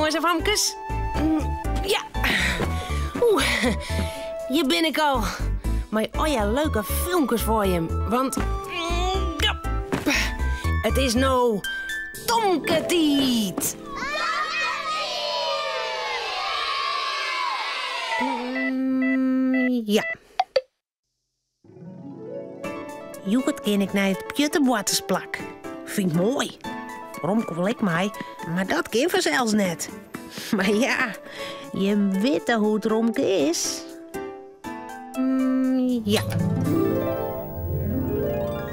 Jonges en famkes. Ja. Oeh, hjir bin ik al. Mei allegear leuke filmkes foar jim. Want it is no Tomke-tiid. Ja. Hjoed gean ik nei it pjutteboartersplak. Fyn ik moai. Romke wol ek mei, mar dat kin fansels net. Mar ja, jim witte hoe't Romke is. Mm, ja.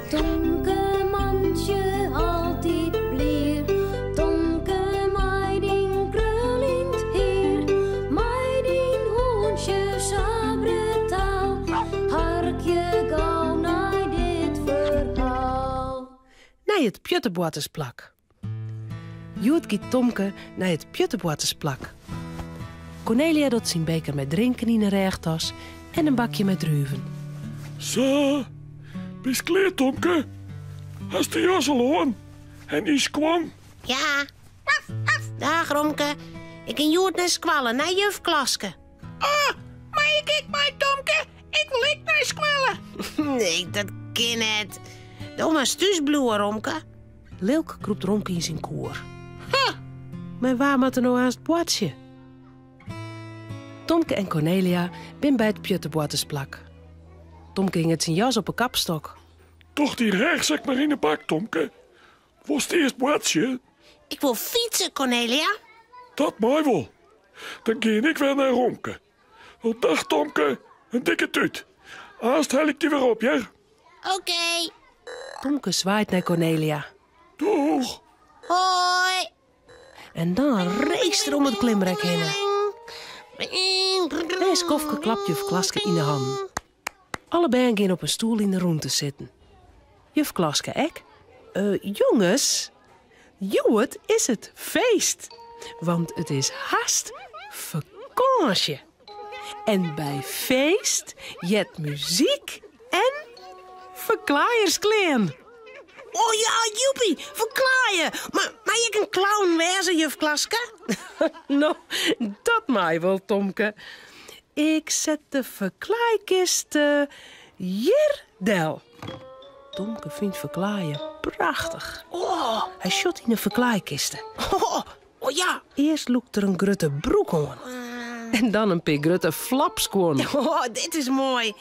Tomke mantsje altyd blier, Tomke mei dyn kruljend hier, mei dyn hûntsje sa brutaal, harkje gau nei dit ferhaal. Nei it pjutteboartersplak. Hjoed giet Tomke nei it pjutteboartersplak. Kornelia docht syn beker mei drinken yn 'e rêchtas en in bakje mei druven. Sa, bist klear Tomke? Hast de jas al oan? En dyn skuon? Ja. Dag Romke. Ik gean hjoed nei skoalle, nei juf Klaske. Oh, mei ik ek mei, Tomke? Ik wol ek nei skoalle. Nee, dat kin net. Do moatst thús bliuwe, Romke. Lilk krûpt Romke yn syn koer. Ha! Mei wa moat er no aanst boartsje? Tomke en Kornelia bin by it pjutteboartersplak. Tomke hinget syn jas op 'e kapstok. Doch dyn rêchsek mar yn 'e bak, Tomke. Wolst earst boartsje? Ik wol fytse, Kornelia. Dat mei wol. Dan gean ik wer nei Romke. No dag Tomke, in dikke tút. Aanst helje ik dy wer op, hear. Oké. Tomke swaait nei Kornelia. Doeg. Hoi. En dan racet er om it klimrek hinne. Nei in skoftke klapt juf Klaske yn de hannen. Alle bern gean op in stoel yn de rûnte sitten. Juf Klaske ek. Eh, jonges, hjoed is it feest. Want it is hast fakânsje. En by feest heart muzyk en ferklaaiersklean. Oh ja, joepie, ferklaaie! Mar mei ik in clown wêze, juf Klaske? No, dat mei wol, Tomke. Ik set de ferklaaikist hjir del. Tomke fynt ferklaaien prachtich. Oh. Hy sjocht yn 'e ferklaaikiste. Oh, oh ja. Earst lûkt er in grutte broek oan. En dan in pear grutte flapskuon. Oh, dit is moai.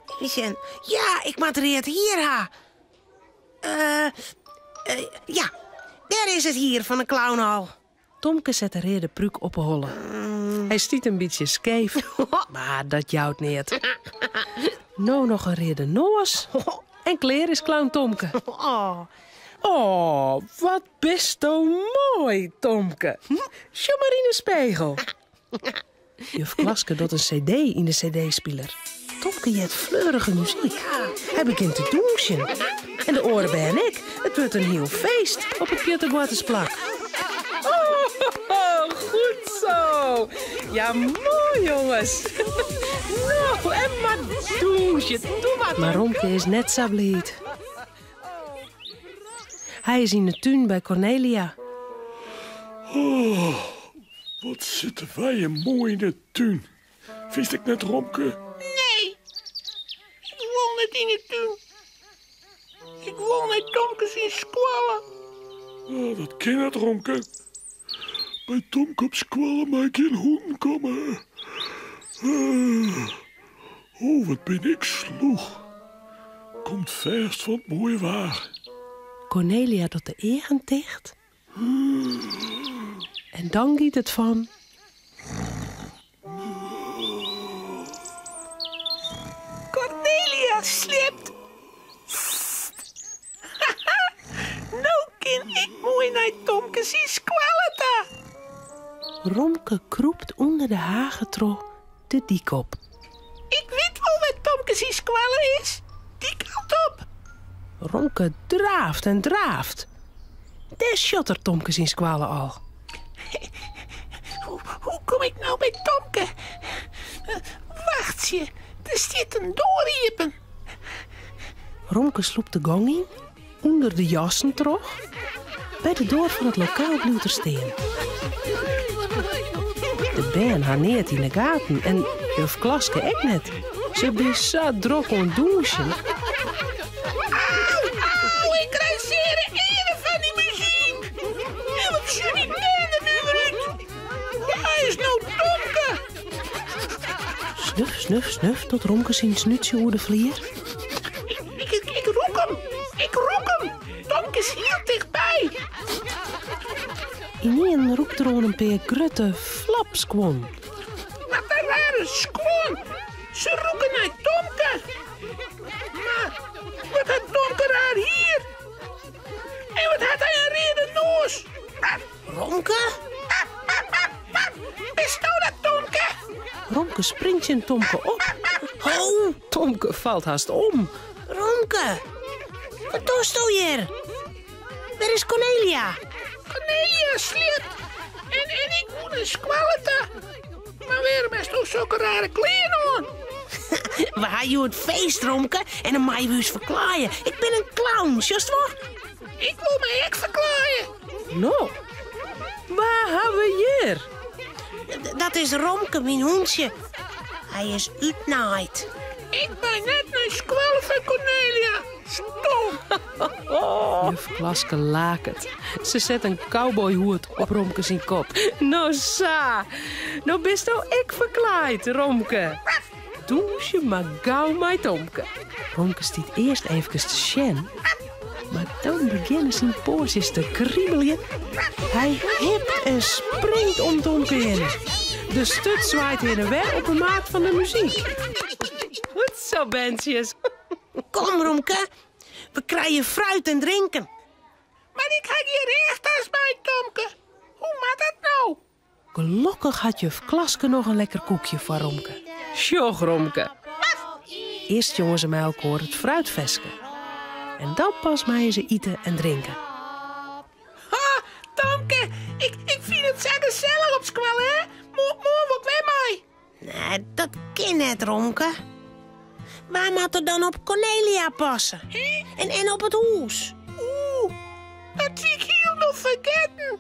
Even sjen. Ja, ik moat read hier ha. Eh, eh, ja, dêr is it hier fan 'e clown al. Tomke set de reade prúk op 'e holle. Hy stiet in bytsje skeef, mar dat jout neat. No noch in reade noas en klear is clown Tomke. Oh. Oh, wat bisto moai, Tomke. Sjoch mar yn 'e spegel. Juf Klaske docht in cd yn de cd-spiler. Tomke heart fleurige muzyk. Hy begjint te dûnsjen. En de oare bern ek. It wurdt in hiel feest op it pjutteboartersplak. Oh, goed zo! Ja, moai jonges! No, en mar dûnsje, doe mar! Mar Romke is net sa bliid. Hy is yn de tún by Kornelia. Oh, wat sitte wy hjir moai yn de tún. Fynst ek net, Romke? Nee, ik wol net yn de tún. Ik wol nei Tomke syn skoalle. Oh, dat kin net, Romke. By Tomke op skoalle mei gjin hûnen komme. Oh, wat bin ik slûch. Komt fêst fan it moaie waar. Kornelia docht de eagen ticht. En dan giet it fan. Kornelia sliept. Sst. No kin ik moai nei Tomke syn skoalle ta. Romke krûpt ûnder de hage troch de dyk op. Ik wit wol wêr't Tomke syn skoalle is. Dy kant op. Romke draaft en draaft. Dêr sjocht er Tomke syn skoalle al. Hoe kom ik no by Tomke? Wachtsje, der stiet in doar iepen. Romke slûpt de gong yn, ûnder de jassen troch. By de doar fan it lokaal bliuwt er stean. De bern ha neat yn 'e gaten en juf Klaske ek net. Se binne sa drok oan it dûnsjen. Au, au, ik krij seare earen fan dy muzyk. En wat sjocht dy bern der nuver út? Wa is no Tomke? Snuf, snuf, snuf, docht Romke syn snútsje oer de flier. Ik, ik, ik rûk him. Ik rûk him. Tomke is hiel tichtby. Ynienen rûkt er oan in pear grutte flapskuon. Wat in rare skuon. Se rûke nei Tomke. Mar wat hat Tomke raar hier? En wat hat hy in reade noas? Romke? Bisto dat, Tomke? Romke springt tsjin Tomke op. Ho! Tomke falt hast om. Romke, wat dochsto hjir? Wêr is Cornelia? Cornelia sliept en, en ik moet nei skoalle ta. Mar wêrom hasto sokke rare klean oan? We ha hjoed feest, Romke, en dan meie we ús ferklaaie. Ik bin in clown, sjochst wol? Ik wol my ek ferklaaie. No, wa ha we hjir? Dat is Romke, myn hûntsje. Hy is útnaaid. Ik mei net nei skoalle fan Cornelia. Stom. Juf Klaske laket. Se set in cowboyhoed op Romke syn kop. No sa, no bisto ek ferklaaid, Romke. Dûnsje mar gau mei Tomke. Romke stiet earst eefkes te sjen, mar dan begjinne syn poatsjes te kribeljen. Hy hipt en springt om Tomke hinne. De sturt swaait hinne en wer op 'e maat fan de muzyk. Goed zo, berntsjes. Kom, Romke, we krije fruit en drinken. Mar ik ha gjin rêchtas by, Tomke. Hoe moat dat no? Gelokkich hat juf Klaske noch in lekker koekje foar Romke. Sjoch, Romke. Earst sjonge se mei elkoar it fruitferske. En dan pas meie se ite en drinke. Ha, Tomke, ik, ik fyn it sa gesellich op skoalle, hè? Moarn wol ik wer mei. Nee, dat kin net, Romke. Wa moat der dan op Cornelia passe? En, en op it hûs? Oeh, dat wie ik hielendal fergetten.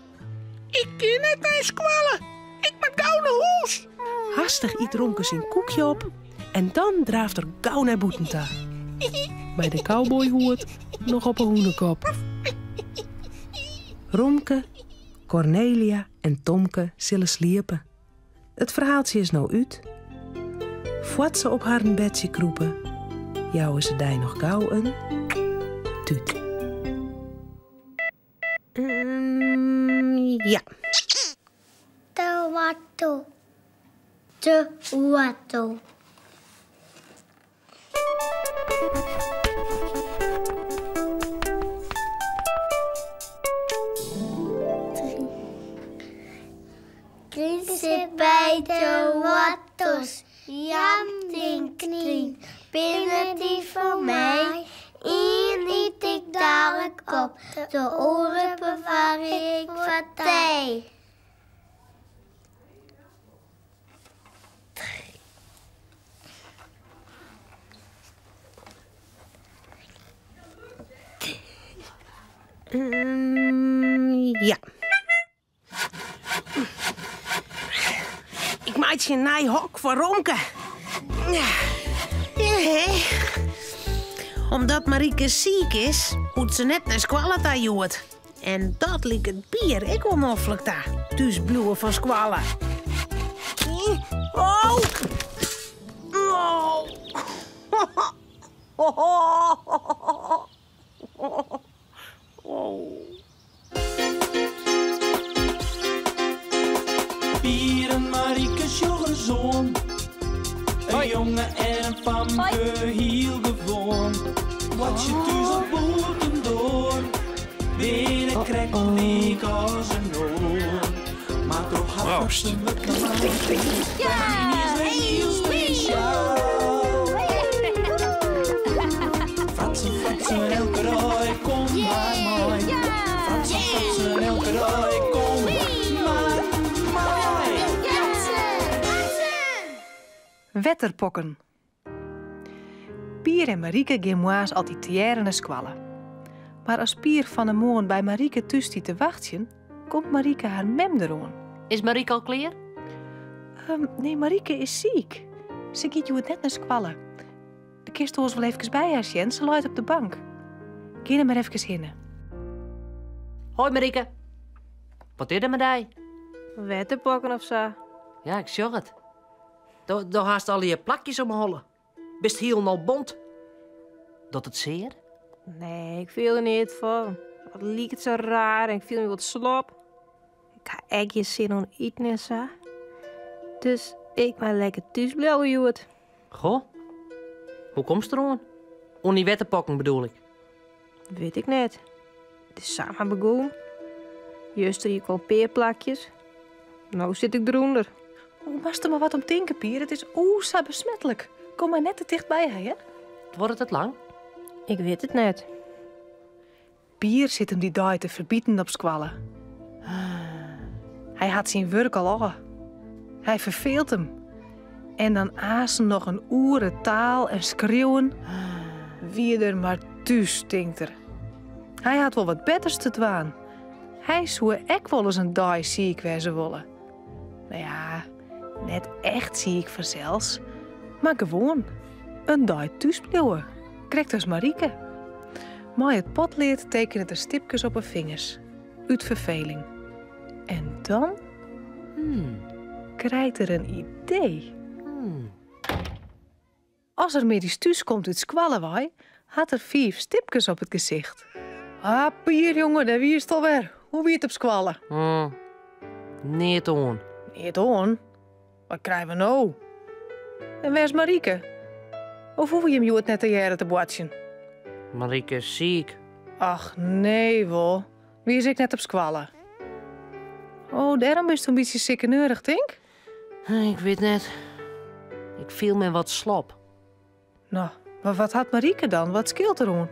Ik kin net nei skoalle. Ik moat gau nei hûs. Hastich yt Romke syn koekje op en dan draaft er gau nei bûten ta. Mei de cowboyhoed noch op 'e hûnekop. Romke, Cornelia en Tomke sille sliepe. It ferhaaltsje is no út. Foar't se op harren bedsje krûpe, jouwe se dy noch gau in tút. Ja. De watto. De watto. Trien sit by de woartels. Jam, tink, knyn, binne dy foar my? Ien yt ik dalik op, de oare bewarje ik foar dy. Ja. Ik meitsje in nij hok foar Romke. Ja, hè. Omdat Marieke siik is, hoecht se net nei skoalle ta hjoed. En dat liket Pier ek wol noflik ta, thús bliuwe fan skoalle. Oh! Oh! Oh. Pier en Marieke sjogge ris oan. In jonge en in famke, hiel gewoan. Boartsje thús of bûtendoar, binne krekt lyk as inoar. Mar troch har Proost. fratsen wurdt Myn is wer hiel spesjaal. Fratsen, fratsen, elke dei, kom mar mei. Fratsen, fratsen, elke dei, kom mar mei. Wetterpokken. Pier en Marieke gean moarns altyd tegearre nei skoalle. Mar as Pier fan 'e moarn by Marike thús stiet te wachtsjen, komt Marike har mem deroan. Is Marike al klear? Ehm, nee, Marike is siik. Se giet hjoed net nei skoalle. Do kinst oars wol efkes by har sjen, se leit op de bank. Gean der mar efkes hinne. Hoi Marike. Wat is der mei dy? Wetterpokken of sa. Ja, ik sjoch it. Do, do hast allegear plakjes om 'e holle. Bist hielendal bont. Docht it sear? Nee, ik fiel der neat fan. It liket sa raar en ik fiel my wat slop. Ik ha ek gjin sin oan iten en sa. Dus ik mei lekker thús bliuwe hjoed. Goh, hoe komst deroan? Oan dy wetterpokken bedoel ik. Wit ik net. It is samar begûn. Juster hie ik al in pear plakjes. No sit ik derûnder. Oeh, moatst der mar wat om tinke, Pier. It is oe sa besmetlik. Kom mar net te ticht by har, hear. Duorret it lang? Ik wit it net. Pier sit him dy dei te ferbiten op skoalle. Hy hat syn wurk al ôf. Hy ferfeelt him. En dan aansen noch in oere taal en skriuwen. Wie er mar thús, tinkt er. Hy hat wol wat betters te dwaan. Hy soe ek wolris in dei siik wêze wolle. No ja, net echt siik fansels, mar gewoan in dei thús bliuwe, krekt as Marike. Mei it potlead tekenet er stipkes op 'e fingers, út ferfeling. En dan krijt er in idee. As er middeis thús komt út skoalle wei, hat er fiif stipkes op it gesicht. Ah, Pier jonge, dêr wiest alwer. Hoe wie it op skoalle? Hmm. Neat oan. Neat oan? Wat krije we no? En wêr is Marike? Of hoege jim hjoed net tegearre te boartsjen? Marike is siik. Ach nee wol. Wie se ek net op skoalle? Oh, dêrom bist in bytsje sikkeneurich, tink? Ik wit net. Ik fiel my wat slop. No, mar wat hat Marike dan? Wat skeelt deroan?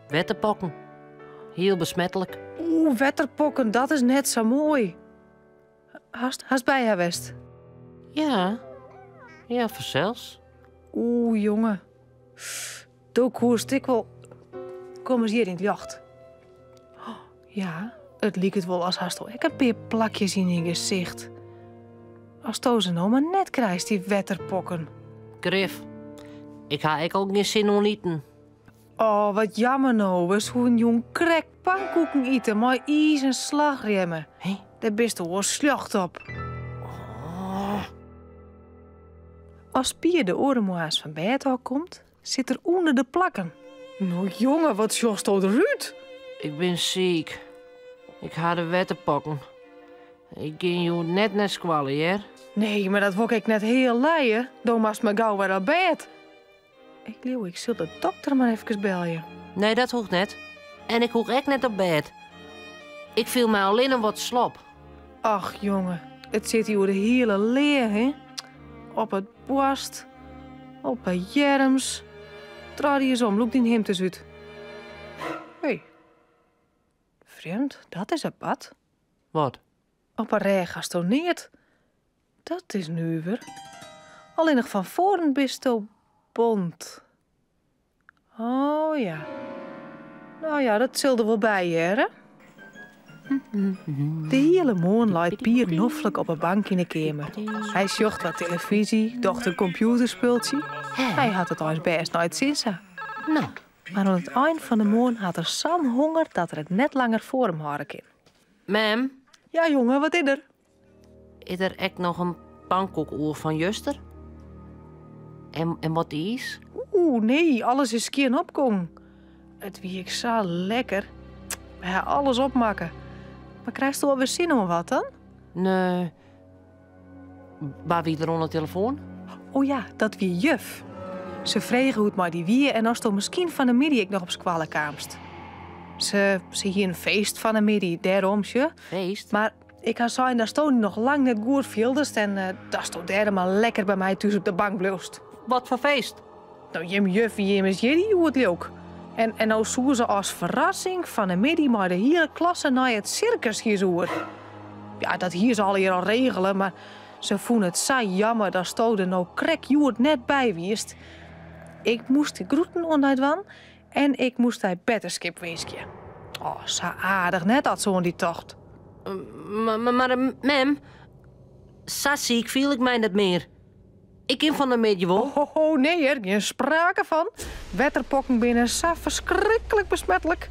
Wetterpokken. Hiel besmetlik. Oeh, wetterpokken, dat is net sa moai. Hast, hast by har west? Ja. Ja, fansels. Oeh, jonge. Do koest ek wol. Kom ris hjir yn it ljocht. Oh, ja, it liket wol as hasto ek in pear plakjes yn dyn gesicht. Asto se no mar net krijst, dy wetterpokken. Grif. Ik ha ek al gjin sin oan iten. Oh, wat jammer no. We soenen jûn krekt pankoeken ite mei iis en slachrjemme. Hé? Dêr bist oars sljocht op. Oh. As Pier de oare moarns fan bêd ôf komt, sit er ûnder de plakken. No jonge, wat sjochsto derút? Ik bin siik. Ik ha de wetterpokken. Ik gean hjoed net nei skoalle, hear. Nee, mar dat wol ik net heal lije. Do moatst mar gau wer op bêd. Ik leau, ik sil de dokter mar efkes belje. Nee, dat hoecht net. En ik hoech ek net op bêd. Ik fiel my allinne wat slop. Ach jonge, it sit dy oer de hiele lea, hè? Op it boarst, op 'e earms. Draai dy ris om, lûk dyn himd ris út. Hé. Frjemd, dat is apart. Wat? Op 'e rêch hasto neat. Dat is nuver. Allinnich fan foaren bisto bont. Oh ja. No ja, dat sil der wol by hearre. De hiele moarn leit Pier noflik op 'e bank yn 'e keamer. Hy sjocht wat telefyzje, docht in kompjûterspultsje. Hy hat it eins bêst nei it sin sa. No. Mar oan it ein fan de moarn hat er sa'n honger dat er it net langer foar him hâlde kin. Mem? Ja, jonge, wat is der? Is der ek noch in pankoek oer fan juster? En, en wat iis? Oeh, nee, alles is skjin opgongen. It wie ek sa lekker. We ha alles opmakke. Mar krijsto alwer sin oan wat dan? Nee. Wa wie der oan de telefoan? O ja, dat wie juf. Se frege hoe't mei dy wie en oftsto miskien fan 'e middei ek noch op skoalle kaamst. Se, se hie in feest fan 'e middei, dêrom sjoch. Feest? Mar ik ha sein datsto dy noch lang net goed fieldest en eh, datsto dêrom mar lekker by my thús op de bank bliuwst. Wat foar feest? No, jim juf wie immers jierdei hjoed leuk. En, en no soe se as ferrassing fan 'e middei mei de hiele klasse nei it sirkus hie se oer. Ja, dat hie se allegear al regele, mar se fûn it sa jammer datsto der no krekt hjoed net by wiest. Ik moast de groeten oan dy dwaan. En ik moast dy betterskip winskje. Oh, sa aardich net dat se oan dy tocht. Mar mem, sa siik fiel ik my net mear. Ik kin fan 'e middei wol. Ho, ho, nee hear, gjin sprake fan. Wetterpokken binne sa ferskriklik besmetlik.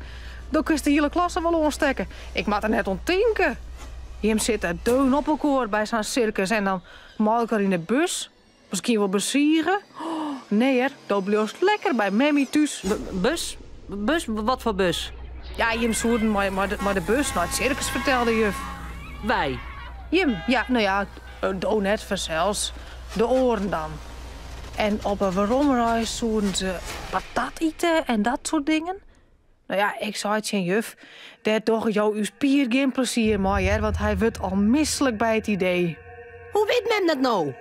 Do kinst de hiele klasse wol oanstekke. Ik moat der net oan tinke. Jim sitte deun op elkoar by sa'n sirkus en dan mei elkoar yn de bus. Miskien wol besige. Oh, nee hear, do bliuwst lekker by memmy thús. Bus? Bus? Wat foar bus? Ja, jim soenen mei de bus nei it sirkus, fertelde juf. Wy? Jim, ja, no ja, do net fansels. De oaren dan. En op 'e weromreis soenen se patat ite en dat soart dingen. No ja, ik sei tsjin juf, dêr dogge jo ús Pier gjin plezier mei, hear, want hy wurdt al mislik by it idee. Hoe wit mem dat no?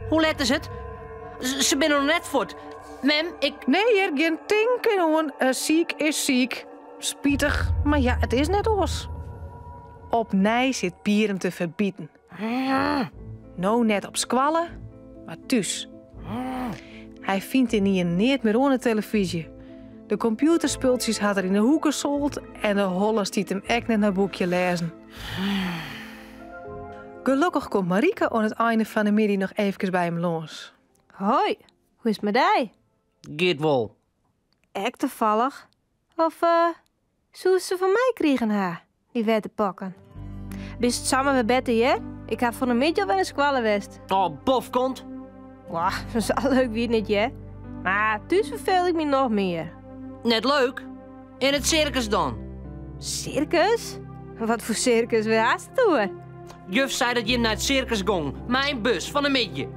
Hoe let is it? Se binne noch net fuort. Mem, ik. Nee hear, gjin tinken oan. Siik is siik. Spitich, mar ja, it is net oars. Opnij sit Pier him te ferbiten. No net op skoalle, mar thús. Hy fynt ynienen neat mear oan de telefyzje. De kompjûterspultsjes hat er yn 'e hoeke sold en de holle stiet him ek net nei boekje lêzen. Gelokkich komt Marieke oan it ein fan 'e middei noch eefkes by him lâns. Hoi, hoe is it mei dy? Giet wol. Ek tafallich. Of soest se fan my krigen ha, dy wetterpokken? Bist samar wer better, hear? Ik ha fan 'e middei al wer nei skoalle west. Oh, bofkont! Wah, sa leuk wie it net, hear. Mar thús ferfeelde ik my noch mear. Net leuk? En it sirkus dan? Sirkus? Wat foar sirkus? Wêr hast it oer? Juf sei dat jim nei it sirkus gongen, mei in bus, fan 'e middei. Hè?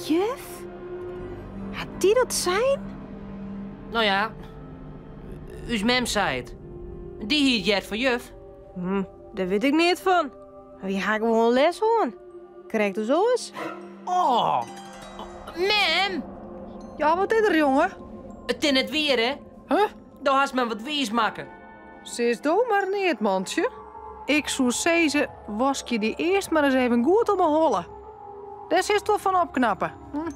Juf? Hat dy dat sein? No ja, ús mem sei it. Dy hie it heard fan juf. Hm, dêr wit ik neat fan. Wy ha gewoan les hân. Krekt as oars. Oh, mem! Ja, wat is der, jonge? It is net wier, hè? Huh? Do hast my wat wiis makke. Sis do mar neat, mantsje. Ik soe sizze, waskje dy earst mar ris even goed om 'e holle. Dêr silst wol fan opknappe. Hm?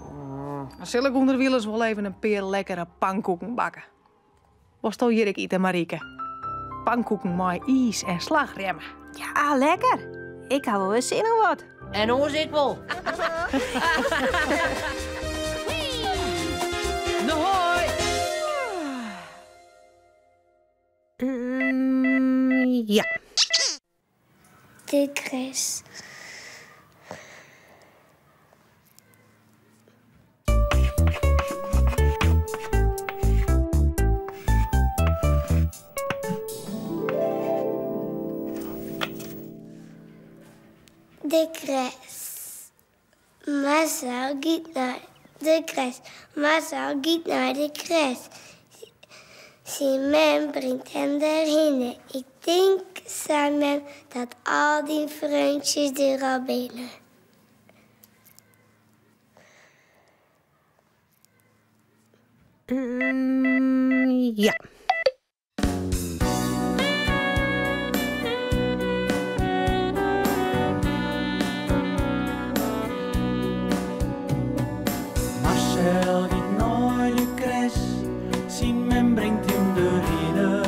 Dan sil ik ûnderwilens wol even in pear lekkere pankoeken bakke. Wolsto hjir ek ite, Marieke? Pankoeken mei iis en slachrjemme. Ja, lekker. Ik ha wol wer sin oan wat. En oars ek wol. No hoi! Ja. De kres. De kres. Marcel giet nei de kres. Marcel giet nei de kres. Syn mem bringt him derhinne. Ik tink, sei mem, dat al dyn freontsjes der al binne. Ja. Marcel giet nei de kres, syn mem bringt him derhinne.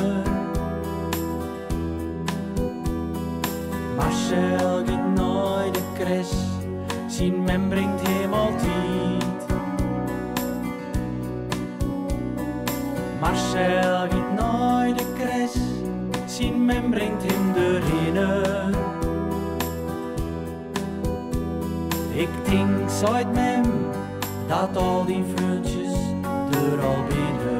Marcel giet nei de kres, syn mem bringt him altyd. Marcel giet nei de kres, syn mem bringt him derhinne. Ik tink, seit mem, dat al dyn freontsjes der al binne.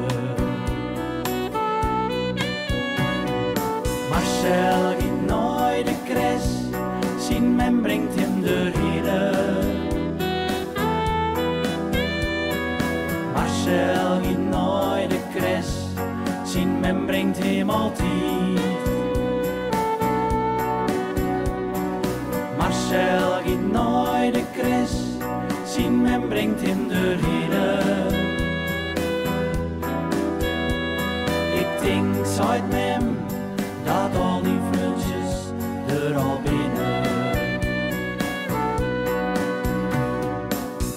Marcel giet nei de kres, syn mem bringt him derhinne. Marcel giet nei de kres, syn mem bringt him altyd. Marcel giet nei de kres, syn mem bringt him derhinne. Ik tink, seit mem, dat al dyn freontsjes der al binne.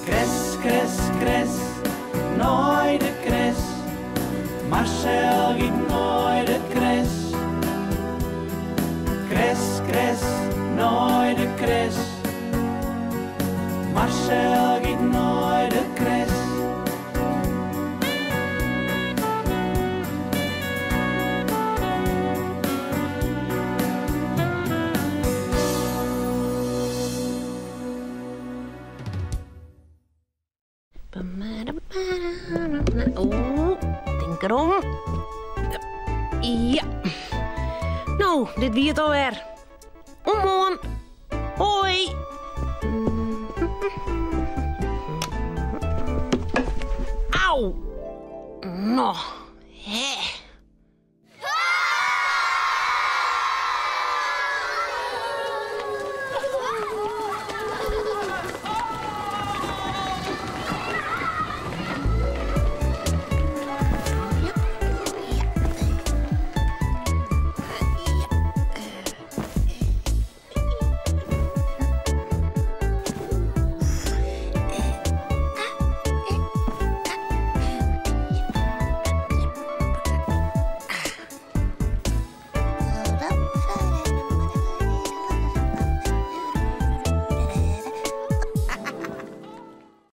Kres, kres, kres, nei de Marcel giet nei de kres. Kres, kres, nei de kres. Marcel giet nei de kres. Oeh, tink derom. Ja. No, dit wie it alwer. Oant moarn. Hoi. Au. No.